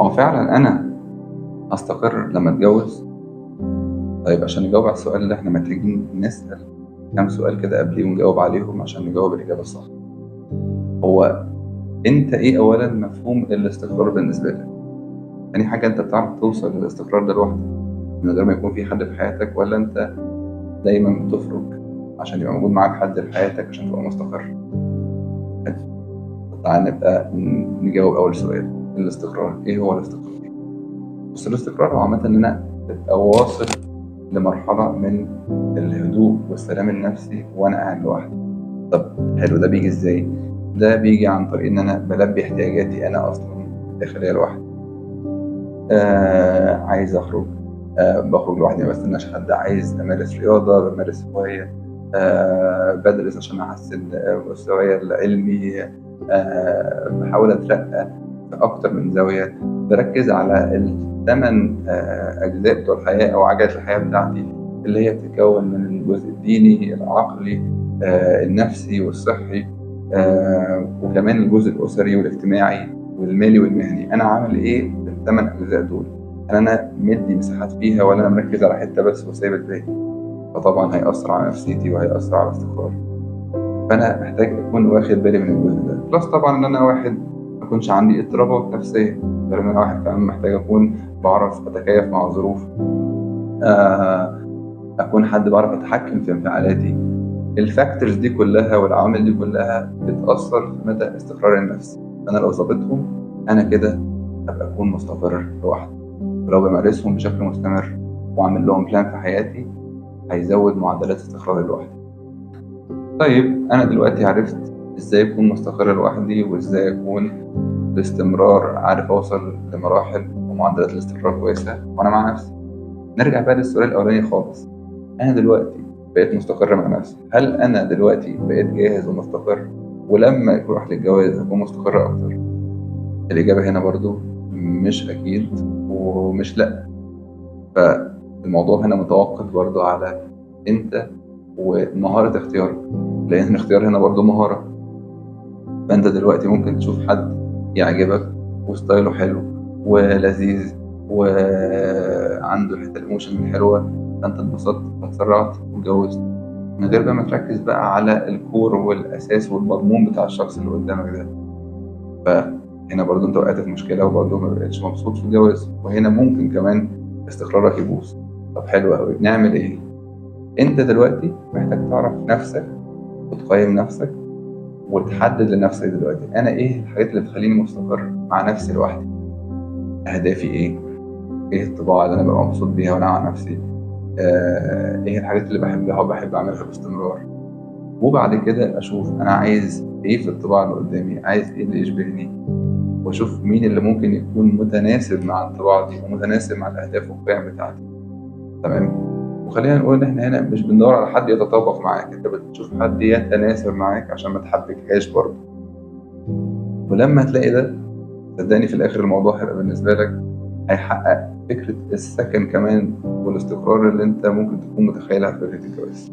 هو فعلا أنا هستقر لما أتجوز؟ طيب عشان نجاوب على السؤال ده احنا محتاجين نسأل كام سؤال كده قبليه ونجاوب عليهم عشان نجاوب الإجابة الصح. هو أنت إيه أولا مفهوم الاستقرار بالنسبة لك؟ تاني حاجة، أنت بتعرف توصل للاستقرار ده لوحدك من غير ما يكون في حد في حياتك، ولا أنت دايما بتفرق عشان يبقى موجود معاك حد في حياتك عشان تبقى مستقر؟ تعال نبقى نجاوب أول سؤال، الاستقرار. إيه هو الاستقرار؟ بس الاستقرار هو عامة إن أنا أبقى واصل لمرحلة من الهدوء والسلام النفسي وأنا قاعد لوحدي. طب حلو، ده بيجي إزاي؟ ده بيجي عن طريق إن أنا بلبي احتياجاتي أنا أصلا الداخلية لوحدي. عايز أخرج، بخرج لوحدي، ما بستناش حد. عايز أمارس رياضة، بمارس هواية، بدرس عشان أحسن مستواي العلمي، بحاول أترقى في أكتر من زاوية، بركز على الثمان أجزاء بتوع الحياة أو عجلة الحياة بتاعتي اللي هي بتتكون من الجزء الديني، العقلي، النفسي والصحي، وكمان الجزء الأسري والاجتماعي والمالي والمهني. أنا عامل إيه في الثمان أجزاء دول؟ هل أنا مدي مساحات فيها ولا أنا مركز على حتة بس وسايب الباقي؟ فطبعا هيأثر على نفسيتي وهيأثر على استقراري. فأنا محتاج أكون واخد بالي من الجزء ده. plus طبعا إن أنا واحد ما يكونش عندي اضطرابات نفسية، غير إن أنا واحد كمان محتاج أكون بعرف أتكيف مع الظروف، أكون حد بعرف أتحكم في انفعالاتي. ال factors دي كلها والعوامل دي كلها بتأثر في مدى استقراري النفسي. فأنا لو ظبطتهم أنا كده هبقى أكون مستقر لوحدي، ولو بمارسهم بشكل مستمر وأعمل لهم plan في حياتي هيزود معدلات استقراري لوحدي. طيب أنا دلوقتي عرفت إزاي أكون مستقر لوحدي وإزاي أكون باستمرار عارف أوصل لمراحل ومعدلات الاستقرار كويسة وأنا مع نفسي. نرجع بقى للسؤال الأولاني خالص، أنا دلوقتي بقيت مستقر مع نفسي، هل أنا دلوقتي بقيت جاهز ومستقر ولما أروح للجواز أكون مستقر أكتر؟ الإجابة هنا برضو مش أكيد ومش لأ. فالموضوع هنا متوقف برضو على أنت ومهارة اختيارك، لأن الاختيار هنا برضو مهارة. فأنت دلوقتي ممكن تشوف حد يعجبك و style ه حلو ولذيذ وعنده الحتة ال emotion الحلوة، فأنت اتبسطت فاتسرعت واتجوزت من غير بقى ما تركز بقى على ال core والأساس والمضمون بتاع الشخص اللي قدامك ده. فهنا برضو أنت وقعت في مشكلة وبرضو ما بقتش مبسوط في الجواز، وهنا ممكن كمان استقرارك يبوظ. طب حلو قوي، نعمل إيه؟ أنت دلوقتي محتاج تعرف نفسك وتقيم نفسك وتحدد لنفسك دلوقتي أنا إيه الحاجات اللي بتخليني مستقر مع نفسي لوحدي، أهدافي إيه، إيه الطباع اللي أنا ببقى مبسوط بيها وأنا مع نفسي، إيه الحاجات اللي بحبها وبحب أعملها باستمرار. وبعد كده أشوف أنا عايز إيه في الطباع اللي قدامي، عايز إيه اللي يشبهني، وأشوف مين اللي ممكن يكون متناسب مع الطباع دي ومتناسب مع الأهداف والقيم بتاعتي. تمام؟ وخلينا نقول إن إحنا هنا مش بندور على حد يتطابق معاك، أنت بتشوف حد يتناسب معاك عشان ما تحبكهاش برضه. ولما تلاقي ده صدقني في الآخر الموضوع هيبقى بالنسبة لك هيحقق فكرة السكن كمان والاستقرار اللي أنت ممكن تكون متخيلها في فكرة الجواز.